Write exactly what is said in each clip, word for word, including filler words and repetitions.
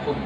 Dua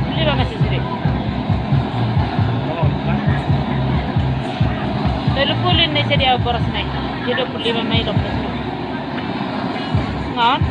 puluh lima masih sedih. Tolu puluh ni sadia boros nai. Jadi dua puluh lima mai dua puluh. Ngon.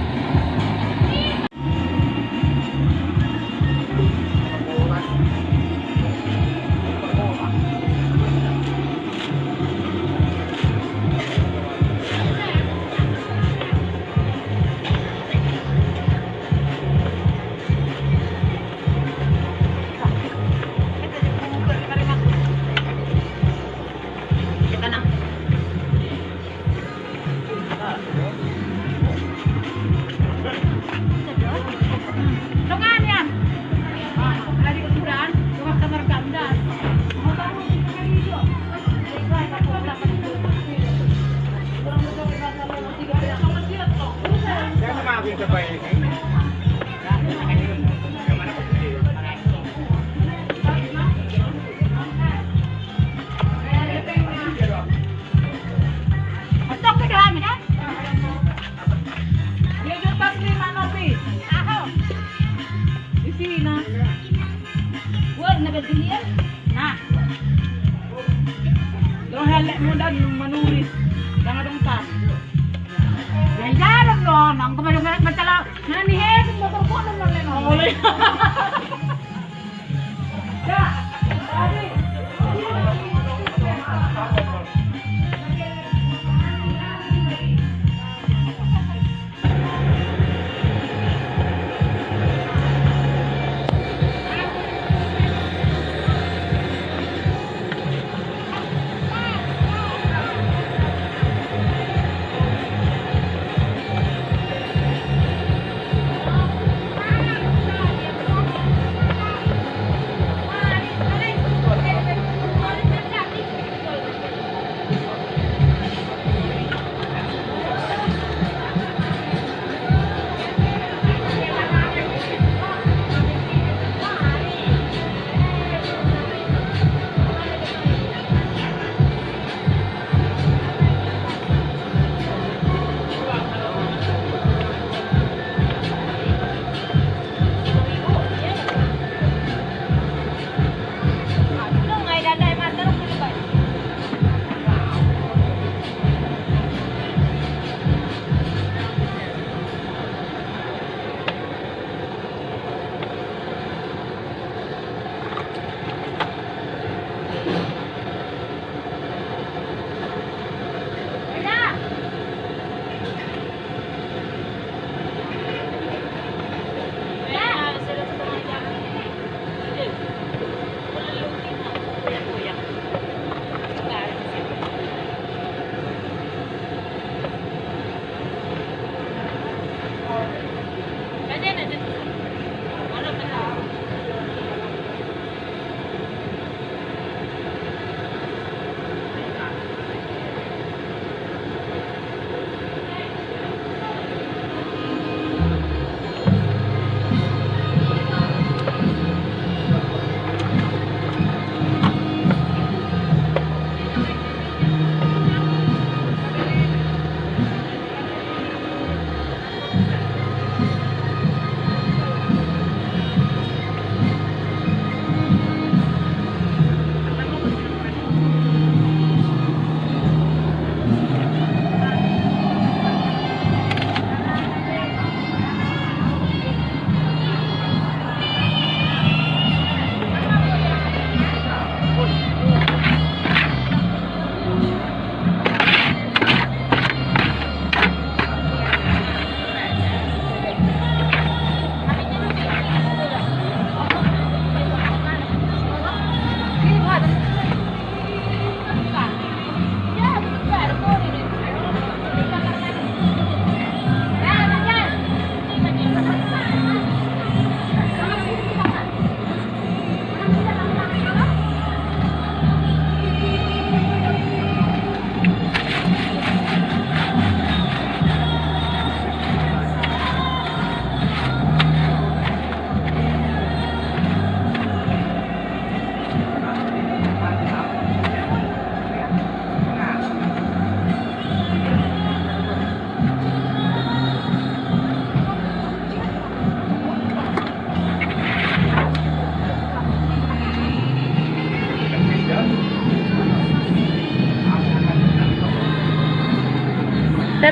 Atok ke dalam ya? Dia jual pas lima kopi. Aho. Di sini. Gua nggak ada dunia. Nah. Lo helek muda menuri. Jangan dong tan. Yang jalan lo, nang kemarin masalah. Nani he, motor gua lo, lo, lo.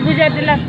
বুঝাই দিলাম।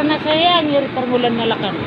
Na saya, ngiri permulan nalakan.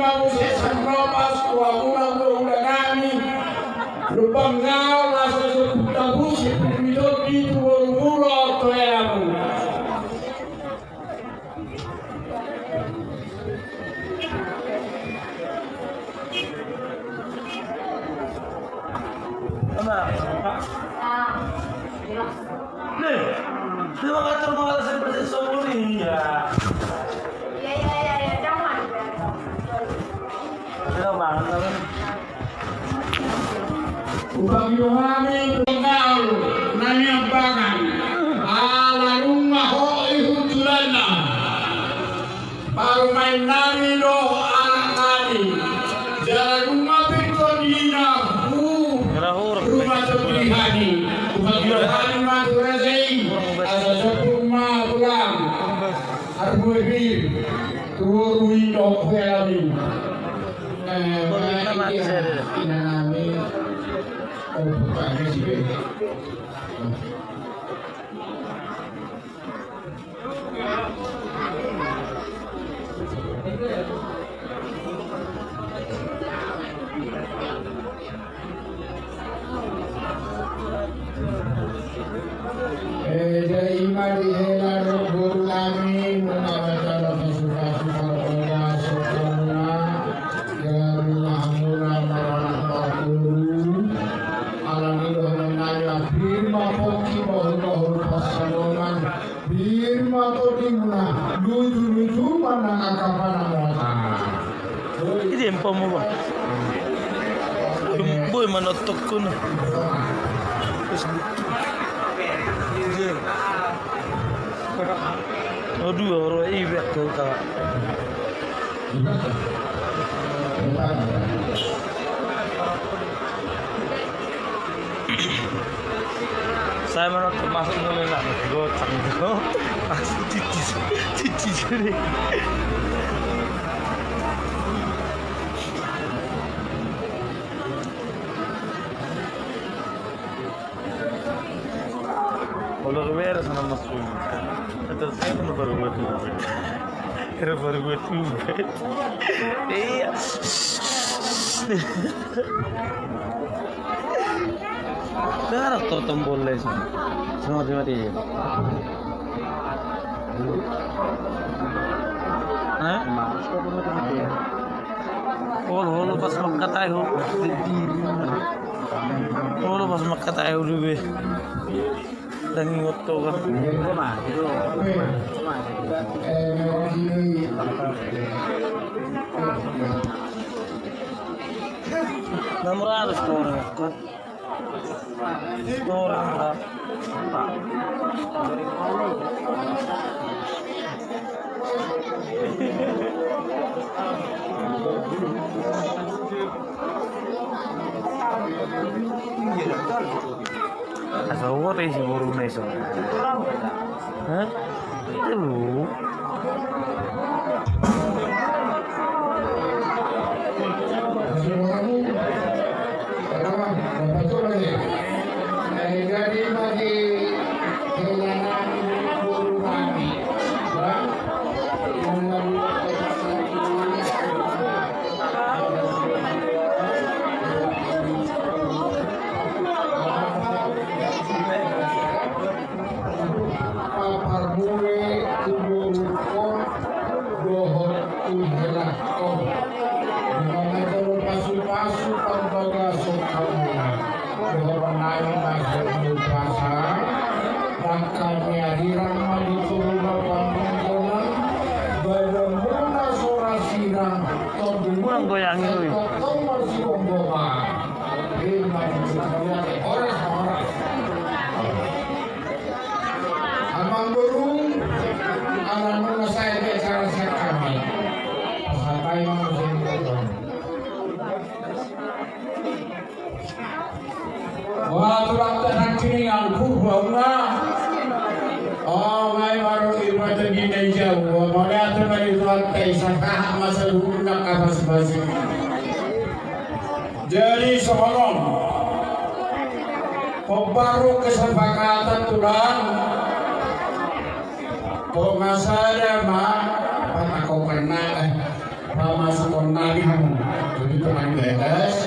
Manusia sarnapas kuamuna kuda nami. Lubang ngau asa seputa busi pemidot itu. Wong mulo toyamu. Nih, terima kasih, terima kasih, terima kasih, sorry, ya. Iya, iya, iya, iya, jangan. Upakirohami tunggal naniabakan ala rumah ho ihuntulanna. Baru main nami do anak nami. Jalan rumah pintu dina hu rumah tebihani. Upakirohami maturajai asa sepuk ma pulang. Arbuebir tuoru indo huelami. Eh, ina nami. Oh, bukan sih. Eh, jadi ima di hela ro guru kami, mengawatkan pasukan-pasukan oda sukuna, dari mahmura meranak guru, alami dohongan nanya firma poki bahul-bahul pasanongan, firma poki muna, lucu-lucu mana akapana mota. Ini yang pamu, Bang. Boy, mana tokun? Aduh, orang ini biar kau tak. Saya menurut termasuk mulai nak gotang tu. Aku cici, cici jadi. Kalau gue harus nama suami. Terus saya kan baru gue tuh. Era baru gue tuh. Iya. Darah tertembol les. Sama mati mati. Hah? Holo, holo, pas makkatai ho. Holo, pas makkatai ho dulu be. Dan ngotto kan. Enam ratus orang. Orang, Pak. Asa uwat si boruna iso. Hah? Itu. Paparmule tu borukon dohot tu helahkon. Dengan aja pasu-pasu pambagaso kamuna. Dohot nami masuk di pasar. Bakal niadirang mandi turun pambungkunan. Badan muna sora sirang. Kurang goyangi, wih. Tong masih ombongan. Ini masih horas, horas. Amang Guru, anak mengesai ke cara sekami. Sampai mau sing. Wah, tulang tenang kini yang kubangga. Oh, mai baru ibadah di meja. Wah, mau lihat tuh dari tuan teh. Sakah masa dulu nak apa sebasi. Jadi soalon pembaru kesepakatan tulang. Kok nggak sadar, Mak? Apa kau kenal? Pamasukon nami hamu. Begitu kan, guys?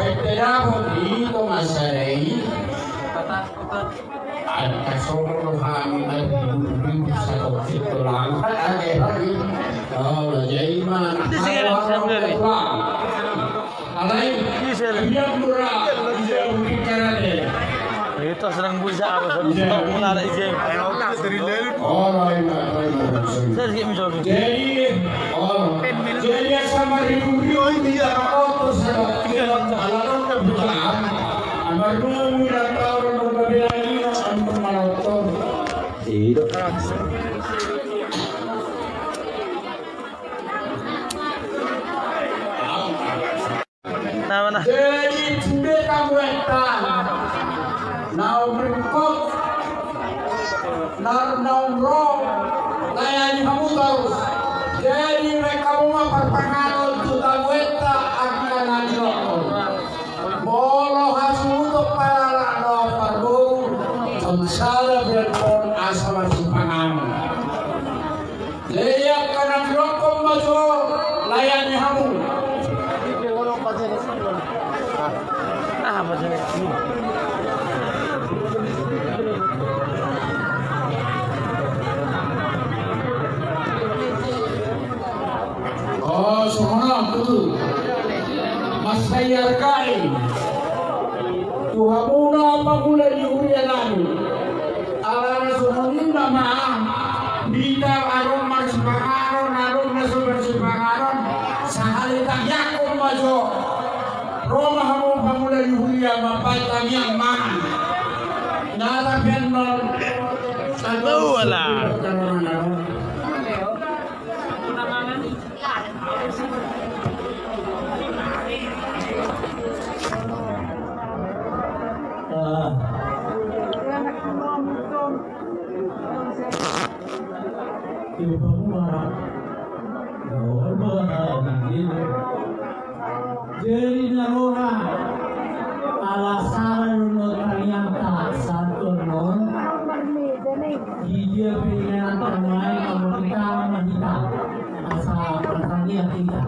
Pete dapot itu masalai. Angka solo hami na ribu-ribu satu itu langkat ada hari. Oh, jadi mana? Alai, biar murah, biar mungkin karate. Itu senang buja apa? Iya. Menarik game. Alai, alai, alai. Saya sih mencoba. Jadi, oh, jadi sama ribu-ribu dia otos sama. Alai, alai, alai. Amar dulu, udah tahu, udah bilang ini, untuk maraton. Iya. Nah, mana? Jadi, cembe kamu eta. Naung rengkok. Nar naung rong. Layani hamu terus. Jadi, mereka mau perpengaruh tu kamu eta akan nanti rokok. Molo hasuhuton pala no parbou, tonsara berpon asa marsipanganon. Jadi angka na dirokkom ma jo layani hamu. Apa sih? Oh, songon on tutu. Mansai arga i tu hamuna pangula ni huria nami. Alana songon i ma, hita adong marsipanganon, adong na so marsipanganon, sahali tagiakkon ma jo. Ro ma hamu pangula ni huria, mambahen tangiang mangan. Na tapian non. Tahu lah. Jadi na roha ala sala do tangiangta sahat tu on. Di dia pe inanta nuaeng, molo hita ma hita asa martangiang hita.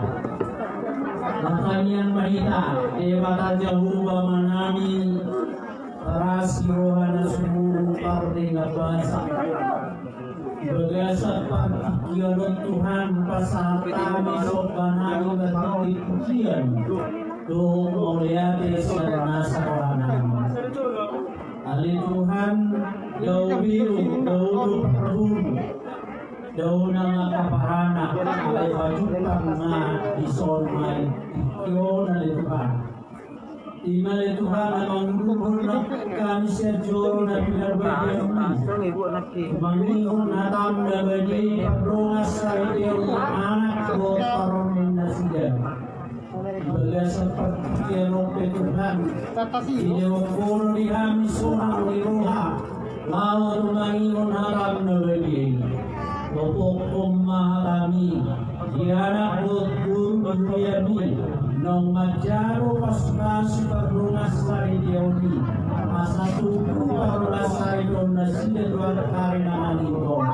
Martangiang ma hita, Debata Jahowa Amanami, parasi roha na sumurung, pardenggan basa. Di bagasan partingkian on Tuhan, pasahat hami somba nami marhite pujian dohot mauliate sian nasa roha nami. Ale Tuhan, dao beru, dao do parburu, dao na mangkaparanak, alai pajumpang ma dison ma i tingki on, ale Tuhan. I ma ale Tuhan na manguduthon hami sian joro na pinarbadia on, mangihut hatam na badia i pardongansaripeon anak dohot parumaen nasida. Di bagasan partingkian on pe Tuhan, dilehon Ho do di hami sonang ni roha, laho tumangihon hatam na badia i. Lopokhon ma hatami, di anak dohot boru di huriami, naung manjalo pasupasu pardongansaripeon i, asa tutu pardongansaripeon nasida tu angka ari na mamintor.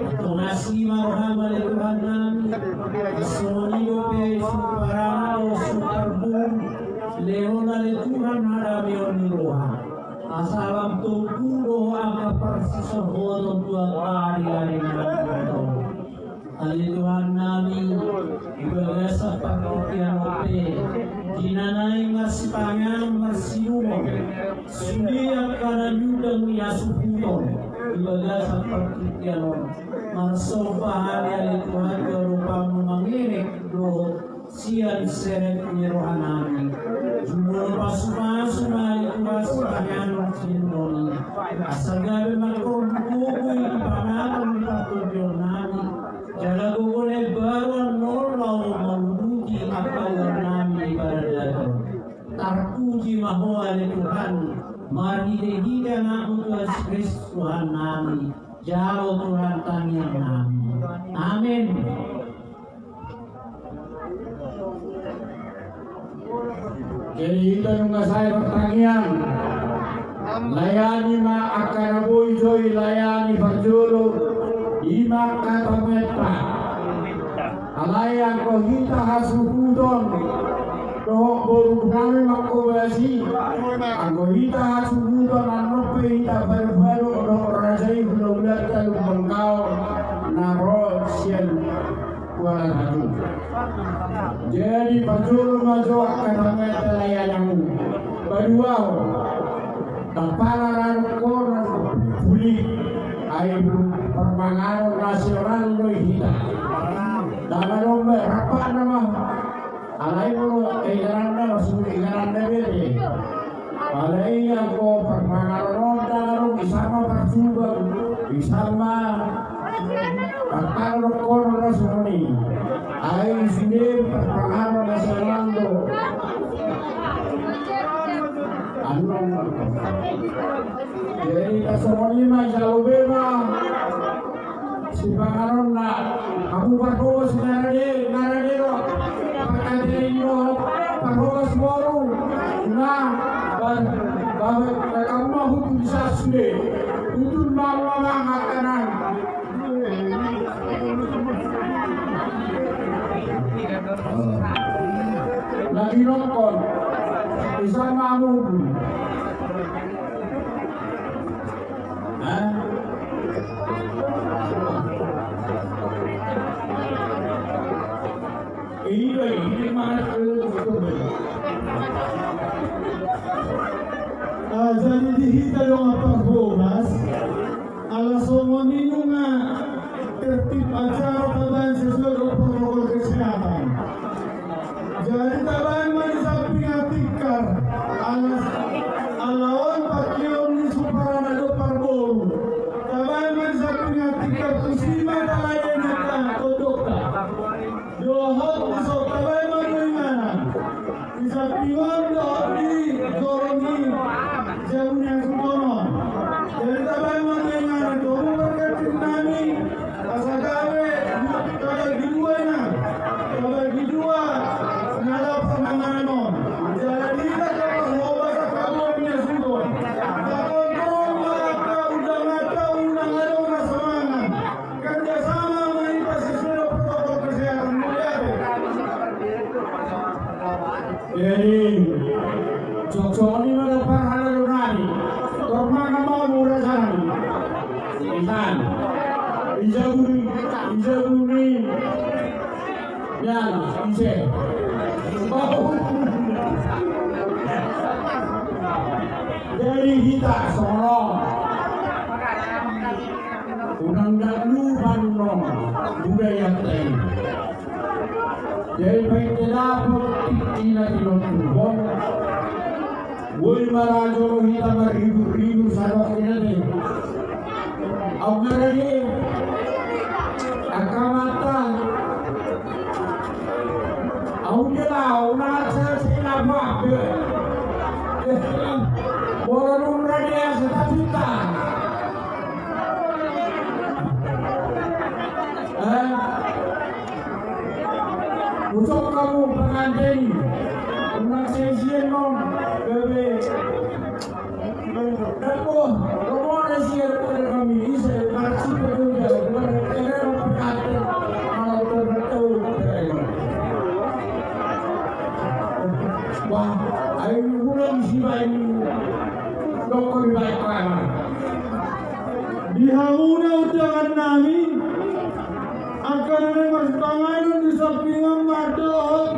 Tongtong asi ma roham ale Tuhan nami, songon i dope suhut paranak dohot suhut parboru, lehon ale Tuhan hadameon ni roha. Asa lam tompu do angka parsisorhoton tu angka ari-ari na mamintor. Ale Tuhan nami, di bagasan partingkian on pe, di na naeng marsipanganon marsiinumon, sude angka na niundang ni hasuhuton, di bagasan partingkian on, marsomba hami ale Tuhan, jalo pamu mangerek dohot sian serep ni roha nami. Jumolo pasupasu ma ale Tuhan sipanganon siinumon i, asa gabe mangkorhon gogo i di panganon ni partondion nami. Jala gogo na imbaru annon laho manguduti angka ualan nami di paradaton. Tarpuji ma Ho ale Tuhan, marhite-hite Anakmu Tuhan Jesus Kristus Tuhan nami. Jalo Tuhan tangiang nami. Amin. Jadi hita nunga sae martangiang. Layani ma angka na boi jo i layani parjolo, i ma angka tamuetta. Alai anggo hita hasuhuton dohot boru nami mangkobasi, anggo hita hasuhuton annon pe hita baru-baru dohot raja i hula-hulanta Lumbanggao na ro sian Kuala Tanjung. Jadi parjolo ma jo angka dame pelayananmu. Paduahon, tampana ranu kono puli ai parmanganon nasional do hita. Dang adong be rapatna ma. Alai molo ingananna masuk ingananna bere. Alai anggo parmanganon on dang adong, isama parsubang, isama parpangalo kono rasumuni. Ai sude parpangalo nasional do. Anu. Jadi tasongoni ma jalo be ma. Sipanganon na, hamu parhobas narade, narade do. Pakadei do, parhobas boru. Na, bar, bar, kamu ma hutu bisa sude. Hutu ma mama makanan. Lagi nongkon. Bisa mamu. Ah, jadi di hita dong apa horas? Ala songon i nunga tertib acara tabaen sesuai dengan protokol kesehatan. Jadi tabaen ma di samping atikar, ala, ala on pakeon ni suparana do parboru. Tabaen ma di samping atikar, tusi ma tabaen na tondokta. Dohot di so tabaen ma do inganan. Di samping on dohot di joro ni jabu ni hasuhuton on. Jadi tabaen ma do inganan, domu parkecil nami. Asa gabe, tabagi dua ina. Tabagi dua. Nala parmanganon. Jadi hita dapat loba sakabuan ni asugon. Takontrol maka udah mata unang adong rasa mangan. Kerja sama mengimpasi sudah protokol kesehatan. Melihat. Jadi, cocok ni mana parhalalu nami. Tormana mau murah sana. Intan. Ijabuni, ijabuni. Yan, ije. Dari kita sono. Unang dulu bandong budaya kita ini. Jadi painte dapot ina tinontuhon. Woi marajo hita maribur-ribur sadok ina de. Au marajo. Angka mata. Au dia lau na sesena babe. Bola nung raja setapita. Eh? Usok kamu pengantin. Unang sesien non. Bebe. Dako, romo na siar pada kami. Isa, maksud pekerja. Bukan pekerja, pekerja. Kalau terbetul. Wah, ayo ulang si baik. Dokter baik. Di hamuna undangan nami, angka na naeng marsipanganon di sampingan ma dohot